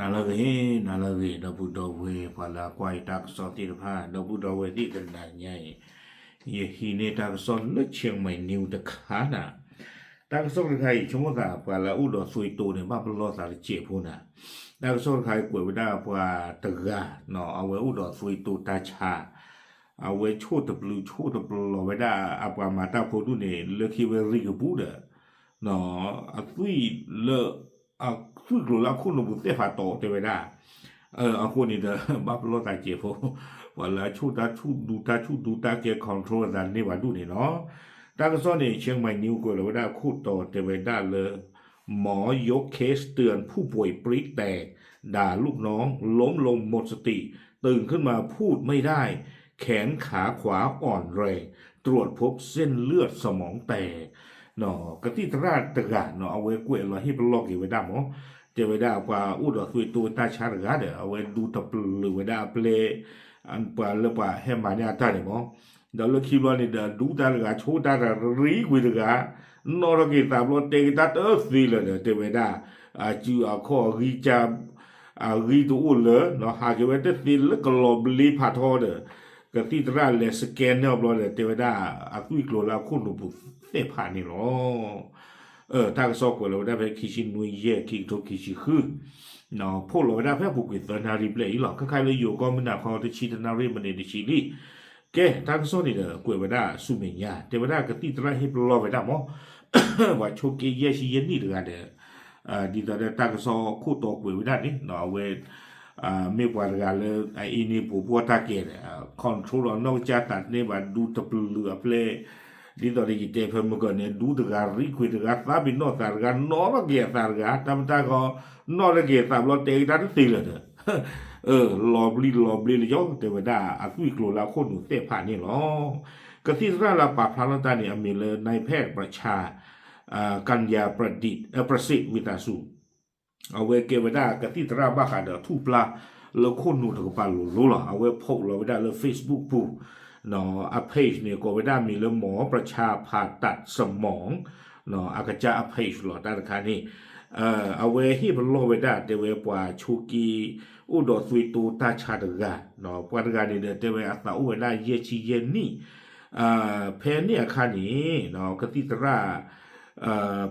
နၤလၢအဂ့ၤ, နၤလၢအဂ့ၤ, ဒီပုၢ်ဒီဝဲၢ် ပှၤလၢအကွၢ်ယတၢ်ကစီၣ်သ့ၣ်တဖၣ်, ဒီပုၢ်ဒီဝဲၢ်သ့ၣ်တနၤညါအံၤ, ယဟံးန့ၢ်တၢ်ကစီၣ်လၢ Chiang Mai News တခါနၤ, တၢ်ကစီၣ်တခါအံၤ ဆိကမိၣ်သး ပှၤလၢအအိၣ်ဒီးသွံၣ်တိန့ၣ် ဘၣ်ပလီၢ်သးတစဲးဖိနၤ, တၢ်ကစီၣ်တခါအံၤကွဲးဝဲဒၣ်ပှၤတဂၤ, အဝဲအိၣ်ဒီးသွံၣ်တိတၢ်ဆါ, အဝဲဆိၣ်တပျုာ်ဆိၣ်တပျီၤဝဲဒၣ် အပှၤမၤတၢ်ဖိဒူၣ်န့ၣ် လၢခံဝဲရံကပူၤဒီး အသွံၣ်လၢ အသွံၣ်ကျိၤလၢအခိၣ်နူာ်ပူၤသ့ၣ်ဖးတီၤတဲဝဲဒၣ်, အဃိန့ၣ်ဒီး ဘၣ်ပလီၢ်သးစဲးဖိ, ပှၤလၢအဆိၣ်တၢ်ဆူၣ်ဒူတၢ်ဆူၣ်ဒူတၢ်ကဲ control အသးန့ၢ်ဘၣ်ဒူၣ်န့ၣ်လီၤ. တၢ်ကစီၣ်န့ၣ် Chiang Mai News ကွဲးလီၤဝဲဒၣ်ခိၣ်တီတဲဝဲဒၣ်လၢ หมอยกเคสเตือนผู้ป่วยปริแตก ด่าลูกน้อง ล้มลงหมดสติ ตื่นขึ้นมาพูดไม่ได้ แขนขาขวาอ่อนแรง ตรวจพบเส้นเลือดสมองแตก ကသံၣ်သရၣ်တဂၤနီၤ အဝဲကွဲးလီၤဟ့ၣ်ပလီၢ်က့ၤဝဲဒၣ်မး, တဲဝဲဒၣ်ပှၤအိၣ်ဒီးသွံၣ်တိတၢ်ဆါတဂၤဒီး အဝဲဒူတပျုာ်ဝဲဒၣ်အပျဲၢ် ပှၤလၢပှၤဟဲမၤန့ၢ်အတၢ်န့ၣ်မး, ဒီးလၢခံဘျီန့ၣ်ဒီး ဒူတၢ်တဂၤ ဆိၣ်တၢ်တဂၤ ရံကွံာ်တဂၤ, နီၣ်ထီၣ်က့ၤသးဘျီ တဲက့ၤတၢ်တသ့လၢၤဒီး တဲဝဲဒၣ် အစုအခီၣ်အဂံၢ်စၢ် အဂံၢ်တအိၣ်လၢၤ, ဟးက့ၤဝဲတသ့လၢကလီၤဘျ့ဖးထီဒီး ကသံၣ်သရၣ်လဲၤ scan န့ၢ်အီၤဘျီဒီး တဲဝဲဒၣ်အသွံၣ်ကျိၤလၢအခိၣ်နူာ်ပူၤသ့ၣ်ဖးန့ၣ်လီၤ. တၢ်ကစီၣ်ကွဲးလီၤဝဲဒၣ်ဖဲခံဆံနွံယဲၢ် ခံကထိခံဆံဃု, ဖီၣ်လီၤဝဲဒၣ်ဖဲအပူၤကွံာ်သၢနၣ်ရံၣ်ဘျဲၣ်အံၤလီၤ. ခဲခါလၢယိၤကီၢ်မုၢ်နၤခီတဆံတၢနၣ်ရံၣ်မံးနံးတဆံလံ. ကဲ တၢ်ကစီၣ်န့ၣ်ဒီး ကွဲးဝဲဒၣ်ဆူမဲာ်ညါ တဲဝဲဒၣ်ကသံၣ်သရၣ်ဟ့ၣ်ပလီၢ်ဝဲဒၣ်မး ပှၤဆိးက့ယဲၢ်ဆံယဲၢ်နံၣ်တဂၤဒီး ဒ်သိးဒီးတၢ်ကစီၣ်ခိၣ်တီကွဲးဝဲဒၣ်န့ၣ် အဝဲ မ့ၢ်ပှၤတဂၤလၢ အအံၤန့ၣ် ပှိၤပှီၢ်တၢ်ကဲဒီး control ဒီးနီၢ်ကစၢ်သးတန့ၢ်ဘၣ် ဒူတပျုာ်အပျဲၢ် ဒ်သိးဒီးယတဲဖဲမုၢ်ကီၢ်န့ၣ် ဒူတဂၤရံကွံာ်တဂၤ သးပ့ၤနီၣ်သးတဂၤ နီၣ်ထီၣ်က့ၤအသးတဂၤ တၢ်မတၢ်ဂီၤ နီၣ်ထီၣ်က့ၤအသးဘျီ တဲက့ၤတၢ်တသ့လၢၤဒီး လီၤဘျံးလီၤဘျ့လၢယီၤ တဲဝဲဒၣ်အသွံၣ်ကျိၤလၢအခိၣ်နူာ်သ့ၣ်ဖးန့ၣ်လီၤ. ကသံၣ်သရၣ်လၢအပာ်ဖျါထီၣ်တၢ်န့ၣ် အမံၤလၢ နၢ်ဖဲၣ် ပြၢၣ်ဆါ ကၣ်ယၤ ပြၢၣ်စံး ဝံသးစူၤ အဝဲကဲဝဲဒၣ်ကသံၣ်သရၣ်ဘၣ်ဃးဒီးထူၣ်ပျၢ်လၢခိၣ်နူာ်တကပၤလိၤလိၤလီၤ. အဝဲ post လီၤဝဲဒၣ်လၢ Facebook ပူၤ အ page န့ၣ် ကိးဝဲဒၣ်မံၤလၢ หมอประชาผ่าตัดสมอง အကစၢ်အ page လီၤ တၢ်တခါန့ၣ် အဝဲဟ့ၣ်ပလီၢ်ဝဲဒၣ်တဲဝဲပှၤဆိးက့ အိၣ်ဒီးသွံၣ်တိတၢ်ဆါတဂၤ ပှၤတဂၤန့ၣ်ဒီးတဲဝဲအသးအိၣ်ဝဲဒၣ်ယဲၢ်ဆံယဲၢ်နံၣ် ဖဲန့ၣ်အခါန့ၣ် ကသံၣ်သရၣ်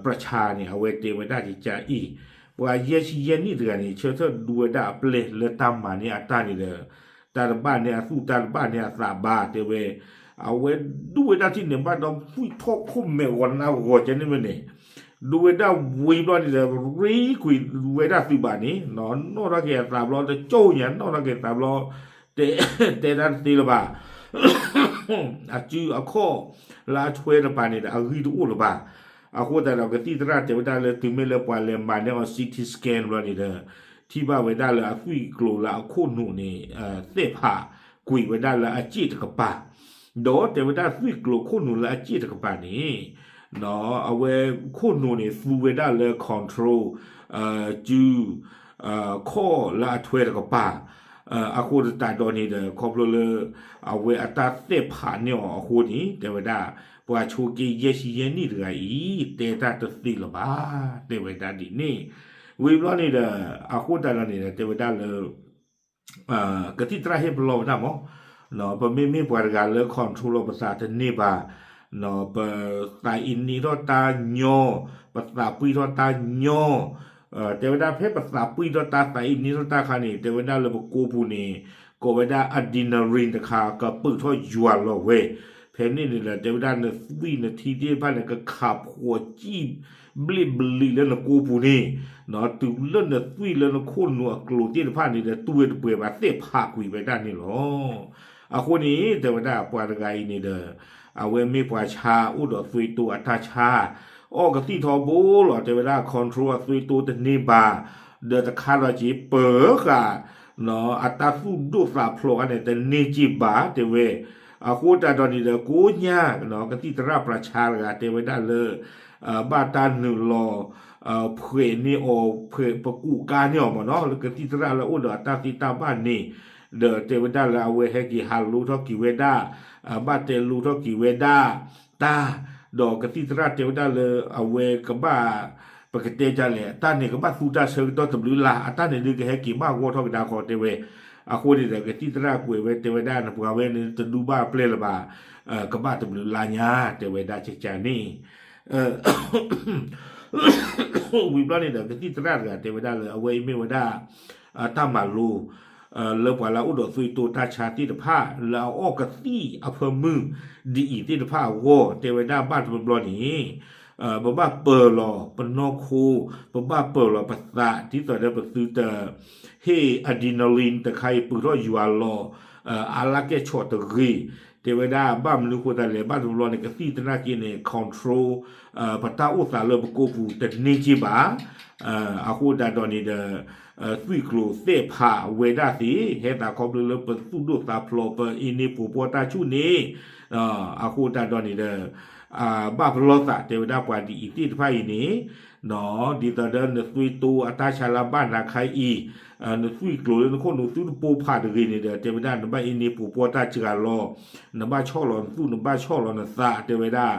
ပြၢၣ်ဆါန့ၣ် အဝဲတဲဝဲဒၣ်ကကၢ်အံၤ ပှၤယဲၢ်ဆံယဲၢ်နံၣ်တဂၤန့ၣ် ဆၢထၢၣ်ဒူဝဲဒၣ်အပျဲၢ်လၢတၢ်မၤန့ၢ်အတၢ်န့ၣ်ဒီး တၢ်တဘၣ်န့ၢ်အသူၣ် တၢ်တဘၣ်န့ၢ်အသးဘၣ် တဲဝဲ အဝဲဒူဝဲဒၣ်ထံၣ်န့ၣ် ဘၣ်ဒီးသွံၣ်ထီၣ်ခိၣ်မဲာ်ဂီၤနါဂီၤကဲန့ၣ်မ့ၢ်န့ၣ် ဒူဝဲဒၣ်ဝံၤဘျီန့ၣ်ဒီး ရံကွံာ်ဝဲဒၣ်သုးဘၣ်န့ၣ် နီၣ်ထီၣ်က့ၤအသးဘျီ တကၠိညါ နီၣ်ထီၣ်က့ၤအသးဘျီ တဲ တဲတၢ်တသ့လၢၤဘၣ် အစုအခီၣ်လၢအထွဲတပၤန့ၣ်ဒီး အဂံၢ်တအိၣ်လၢၤဘၣ်. အဃိသတးဒီး ကသံၣ်သရၣ်တဲဝဲဒၣ်လၢ တုၤမ့ၢ်လၢပှၤလဲၤမၤန့ၢ်အီၤ စီၣ်ထံၣ်စကၢၣ် ဘျီန့ၣ်ဒီး ထံၣ်ဘၣ်ဝဲဒၣ်လၢအသွံၣ်ကျိၤလၢအခိၣ်နူာ်န့ၣ် သ့ၣ်ဖးကွံာ်ဝဲဒၣ်လၢအစ့ၣ်တကပၤ ဒီးတဲဝဲဒၣ်သွံၣ်ကျိၤခိၣ်နူာ်လၢအစ့ၣ်တကပၤန့ၣ် အဝဲခိၣ်နူာ်န့ၣ် သူဝဲဒၣ်လၢ control စု ခီၣ်လၢအထွဲတကပၤ အဃိသတးဒီးန့ၣ်ဒီး ခီဖျိလၢ အဝဲအတၢ်သ့ၣ်ဖးန့ၢ်အီၤအဃိန့ၣ် တဲဝဲဒၣ် ပှၤဆိးက့ယဲၢ်ဆံယဲၢ်နံၣ်တဂၤအံၤ တဲတၢ်တသ့လၢၤဘၣ် တဲဝဲဒၣ်ဒ်န့ၣ် ဝံၤဘျီန့ၣ်ဒီး အဃိသတးဒီးန့ၣ်ဒီး တဲဝဲဒၣ်လၢ ကသံၣ်သရၣ်ဟ့ၣ်ပလီၢ်ဝဲဒၣ်မး ပမ့မ့ၢ်ပှၤတဂၤလၢ control လီၤပသးတန့ၢ်ဘၣ် ပသးအံၤန့ၢ်ထီၣ်တၢ်ညီ ပသးပှံၢ်ထီၣ်တၢ်ညီ တဲဝဲဒၣ်ဖဲပသးပှံၢ်ထီၣ်တၢ်သးအံၤန့ၢ်ထီၣ်တၢ်ခါန့ၣ် တဲဝဲဒၣ်လၢပကိာ်ပူၤန့ၣ် ကိးဝဲဒၣ် adrenaline တခါ ကပုာ်ထီၣ်ယွၤလီၤဝဲ ဖဲန့ၣ်န့ၣ်ဒီး တဲဝဲဒၣ်နသွံၣ်နထံသ့ၣ်တဖၣ်န့ၣ် ကခးဖှီၣ်စံၣ်ဘျ့ၣ်ဘျံးလၢနကိာ်ပူၤန့ၣ် တုၤလၢနသွံၣ်လၢနခိၣ်နူာ်အကျိၤသ့ၣ်တဖၣ်န့ၣ်ဒီး တူၢ်ဝဲတပှဲၤဘၣ်သ့ၣ်ဖးကွံာ်ဝဲဒၣ်န့ၣ်လီၤ. အဃိန့ၣ် တဲဝဲဒၣ်ပှၤတဂၤအံၤန့ၣ်ဒီး အဝဲမ့ၢ်ပှၤဆါအိၣ်ဒီးသွံၣ်တိအတၢ်ဆါ အီၣ်ကသံၣ်ထီဘိလီၤ တဲဝဲဒၣ် control အသွံၣ်တိတန့ၢ်ဘၣ် ဒီးတခါဒီးက့ၤပၢၤဃာ် အတၢ်သူၣ်ဒိၣ်သးဖျိးခါန့ၣ် တန့ၢ်က့ၤဘၣ် တဲဝဲ အဃိသတးဒီးန့ၣ်ဒီး ကိးညါ ကသံၣ်သရၣ်ပြၢ်ဆါတဂၤ တဲဝဲဒၣ်လၢ ဘၣ်တၢ်နုာ်လီၤ ဖှဲးန့ၢ်အီၤ ဖှဲးပကူးကါန့ၢ်အီၤမ့ၢ်နီၤ လၢကသံၣ်သရၣ်လၢအအိၣ်ဒီးအတၢ်သ့တၢ်ဘၣ်န့ၣ် ဒီးတဲဝဲဒၣ်လၢအဝဲဟဲက့ၤဟးလိထီၣ်က့ၤဝဲဒၣ် ဘၣ်တဲလိထီၣ်က့ၤဝဲဒၣ် တၢ် ဒီးကသံၣ်သရၣ်တဲဝဲဒၣ်လၢအဝဲကဘၣ် ပကတဲဒ်လဲၣ် တၢ်န့ၣ်ကဘၣ်သူတၢ်ဆၢကတီၢ်တဘျုးလါ အတၢ်န့ၣ်ဒုးကဟဲက့ၤဘၣ်ဂီၢ်ထီၣ်ကဒါဃီတဲဝဲ. အဃိန့ၣ်ဒီး ကသံၣ်သရၣ်ကွဲးဝဲတဲဝဲဒၣ် နပှၤဝဲန့ၣ်တဒူဘၣ်အပျဲၢ်လၢၤဘၣ်, ကဘၣ်တဘျုးလါညါ တဲဝဲဒၣ်ကကန့ၣ် ဝံၤဘျီန့ၣ်ဒီး ကသံၣ်သရၣ်တဂၤတဲဝဲဒၣ်လၢ အဝဲအံၤမ့ၢ်ဝဲဒၣ် တၢ်မၤလိ လၢပှၤလၢအအိၣ်ဒီးသွံၣ်တိတၢ်ဆါသ့ၣ်တဖၣ် လၢအအီၣ်ကသံၣ်အဖၢမုၢ်ဒ်အံၤသ့ၣ်တဖၣ်အဂီၢ် တဲဝဲဒၣ်ဘၣ်တဘျီဘျီန့ၣ် ပဘၣ်ပၢၤလီၤပနီၢ်ခိ, ပဘၣ်ပၢၤလီၤပသး ဒ်သိးဒီးပသုတ ဟ့ၣ် adrenaline တခါအံၤ ပုၢ်ထီၣ်ယွၤလီၤ အလၢကဲၣ်ဆိးတဂ့ၤ, တဲဝဲဒၣ်ဘၣ်မနုၤဃိသတးလဲၣ် ဘၣ်တဘျီဘျီန့ၣ် ကသံၣ်သရၣ်က့န့ၣ် control ပတၢ်အိၣ်သးလၢပကိာ်ပူၤတန့ၢ်က့ဘၣ်. အဃိသတးဒီးန့ၣ်ဒီး သွံၣ်ကျိၤသ့ၣ်ဖးဝဲဒၣ်သ့ ဟဲသးခီဖျိလၢပသူၣ်ဒိၣ်သးဖျိး ပအ့န့ၣ်ပူၤပှီၢ်တၢ်ဆူၣ်န့ၣ် အဃိသတးဒီးန့ၣ်ဒီး ဘၣ်ပလီၢ်သးတဲဝဲဒၣ်ပှၤဒ်အံၤသ့ၣ်တဖၣ်အံၤန့ၣ် ဒ်သိးဒီးနသွံၣ်တိအတၢ်ဆါလၢဘၣ်နၤခါအံၤ နသွံၣ်ကျိၤလၢနခိၣ်နူာ်သုတပိာ်ဖးတဂ့ၤန့ၣ်ဒီး တဲဝဲဒၣ်နဘၣ်အ့န့ၣ်ပူၤပှီၢ်တၢ်စှၤလီၤ, နဘၣ်ဆီၣ်လီၤနသူၣ် နဘၣ်ဆီၣ်လီၤနသး တဲဝဲဒၣ်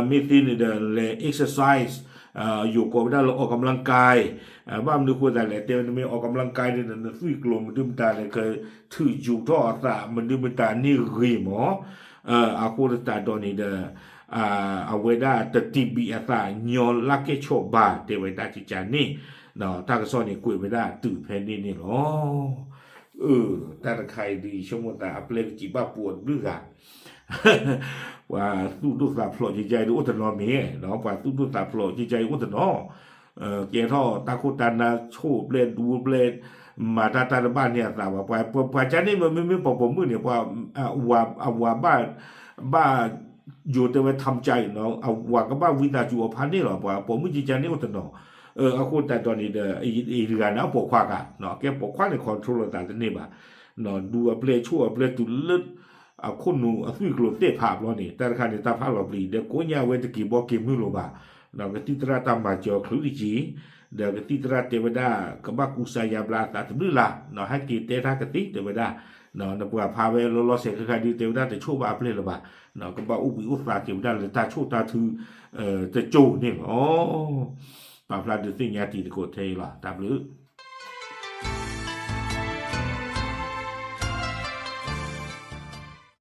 မ့ၢ်သ့န့ၣ်ဒီးလဲၤ exercise ယိၤကိးဝဲဒၣ်လၢ ออกกำลังกาย ဘၣ်မနုၤဃိသတးလဲၣ် တဲဝဲနမ့ၢ် ออกกำลังกาย န့ၣ်ဒီး နသွံၣ်ကျိၤမနုၤမတၤန့ၣ် ကထုးယူၤထီၣ်အသး မနုၤမတၤန့ၣ်ဂ့ၤမး. အဃိသတးဒီးန့ၣ်ဒီး အဝဲဒၣ်တတံၢ်ဘံၣ်အသးညီလၢကဲၣ်ဆိးဘၣ် တဲဝဲဒၣ်ကကန့ၣ် တၢ်ကစီၣ်န့ၣ်ကွဲးဝဲဒၣ်တုၤဖဲန့ၣ်န့ၣ်လီၤ. တၢ်တခါအံၤဒုးယဆိကမိၣ်သးအပျဲၢ်ကစံးဘၣ်ပှၤတဘျုးဂၤ ပှၤသူၣ်ဒိၣ်သးဖျိးကကအံၤဒုးအိၣ်တနီၤမ့ၢ်, ပှၤသူၣ်ဒိၣ်သးဖျိးကကအံၤအိၣ်တနီၤ, ကဲထီၣ်တၢ်ခိၣ်တၢ်နၢ်ဆိၣ်အပျဲၢ်ဒူအပျဲၢ်, မၤတၢ်တၢ်တဘၣ်န့ၢ်အသးဘၣ်, ပှၤကန့ၣ်မ့မ့ၢ်ပိာ်ပိာ်မုၣ်န့ၣ် ပှၤ အဝၤဘၣ် ဘၣ် ယိၤတဲဝဲ ทำใจ အဝၤကဘၣ်ဝံသးစူၤအီၤဖးန့ၣ်လီၤ, ပှၤပိာ်မုၣ်ကကန့ၣ်အိၣ်တနီၤ, အဃိသတးဒီးန့ၣ်ဒီး အံၤတဂၤန့ၣ် အပိာ်ခွါဂၤ, ကဲပိာ်ခွါန့ၣ် control လီၤသးတန့ၢ်ဘၣ်, ဒူအပျဲၢ်ဆိၣ်အပျဲၢ်တုၤလၢ အခိၣ်နူာ်အသွံၣ်ကျိၤသ့ၣ်ဖးဘျီန့ၣ် တၢ်တခါန့ၣ် တၢ်ဖးလီၤပျံၤ ဒီးကိးညါဝဲတက့ၤဘီက့ၤမုၢ်လိာ်ဘၣ်, ကသံၣ်သရၣ်တၢ်မၤစၢၤချုးတက့ၢ်, ဒီးကသံၣ်သရၣ်တဲဝဲဒၣ် ကဘၣ်ကူစါယါဘျါအသးတဘျုးလါ, ဟဲက့ၤတဲတၢ်ကသ့တဲဝဲဒၣ်, နပှၤဖးဝဲလီၤလီၤဆဲးခဲခါဒုး တဲဝဲဒၣ်တဆိၣ်ဘၣ်အပျဲၢ်လၢၤဘၣ်, ကဘၣ်အိၣ်ဘှံးအိၣ်သါက့ၤဝဲဒၣ်လၢတၢ်ဆိၣ်တၢ်ထု တကၠိန့ၣ်လီၤ. ပာ်ဖျါဒုးသ့ၣ်ညါတံၤသကိးထဲအံၤလီၤ, တၢ်ဘျုး